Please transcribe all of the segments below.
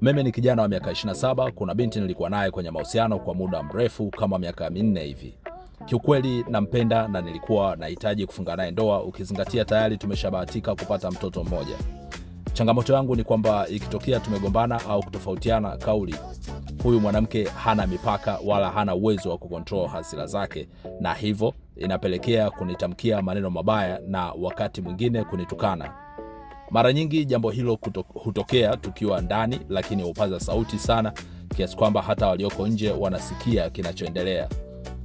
Mimi ni kijana wa miaka 27. Kuna binti nilikuwa naye kwenye mahusiano kwa muda mrefu kama miaka 4 hivi. Kiukweli nampenda na nilikuwa nahitaji kufunga naye ndoa, ukizingatia tayari tumeshabahatika kupata mtoto mmoja. Changamoto yangu ni kwamba ikitokea tumegombana au kutofautiana kauli, huyu mwanamke hana mipaka wala hana uwezo wa kucontrol hasira zake, na hivyo inapelekea kunitamkia maneno mabaya na wakati mwingine kunitukana. Mara nyingi jambo hilo hutokea tukiwa ndani, lakini hupaza sauti sana kiasi kwamba hata walioko nje wanasikia kinachoendelea.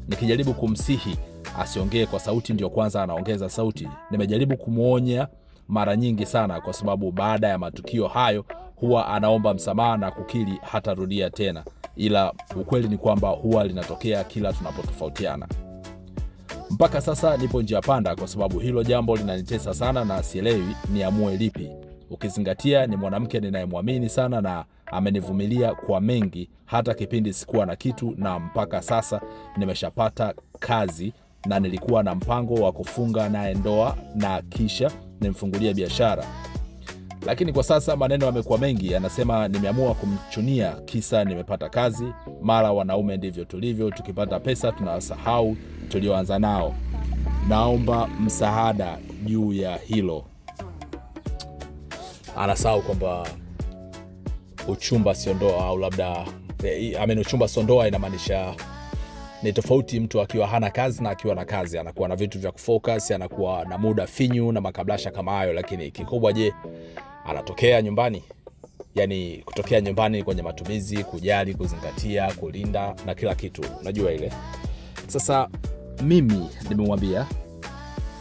Nikijaribu kumsihi asiongee kwa sauti, ndio kwanza anaongeza sauti. Nimejaribu kumwonya mara nyingi sana, kwa sababu baada ya matukio hayo huwa anaomba msamaha na kukiri hatarudia tena, ila ukweli ni kwamba huwa linatokea kila tunapotofautiana. Mpaka sasa nipo njia panda, kwa sababu hilo jambo linanitesa sana na sielewi niamue lipi, ukizingatia ni mwanamke ninayemwamini sana na amenivumilia kwa mengi, hata kipindi sikuwa na kitu, na mpaka sasa nimeshapata kazi na nilikuwa na mpango wa kufunga naye ndoa na kisha nimfungulie biashara, lakini kwa sasa maneno yamekuwa mengi. Anasema nimeamua kumchunia kisa nimepata kazi. Mara wanaume ndivyo tulivyo, tukipata pesa tunasahau tulioanza nao. Naomba msaada juu ya hilo. Anasahau kwamba uchumba sio ndoa, au labda uchumba sio ndoa inamaanisha ni tofauti mtu akiwa hana kazi na akiwa na kazi, anakuwa na vitu vya kufocus, anakuwa na muda finyu na makablasha kama hayo. Lakini kikubwa, je, anatokea nyumbani? Yani kutokea nyumbani kwenye matumizi, kujali, kuzingatia, kulinda na kila kitu, unajua ile. Sasa mimi nimemwambia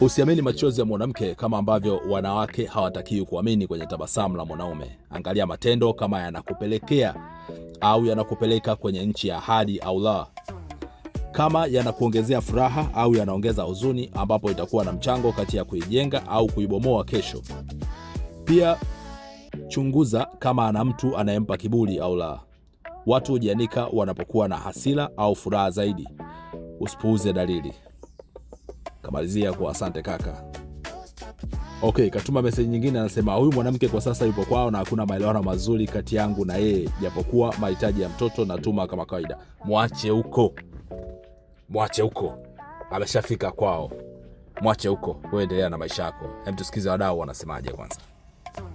usiamini machozi ya mwanamke kama ambavyo wanawake hawatakiwi kuamini kwenye tabasamu la mwanaume. Angalia matendo kama yanakupelekea au yanakupeleka kwenye nchi ya ahadi au la, kama yanakuongezea furaha au yanaongeza huzuni, ambapo itakuwa na mchango kati ya kuijenga au kuibomoa kesho. Pia chunguza kama ana mtu anayempa kiburi au la. Watu hujianika wanapokuwa na hasira au furaha zaidi. Usipuuze dalili. Kamalizia kwa asante kaka. Okay, katuma meseji nyingine, anasema huyu mwanamke kwa sasa yupo kwao na hakuna maelewano mazuri kati yangu na yeye, japokuwa mahitaji ya mtoto natuma kama kawaida. Mwache huko, mwache huko, ameshafika kwao, mwache huko, wewe endelea na maisha yako. Hem, tusikize wadau wanasemaje kwanza.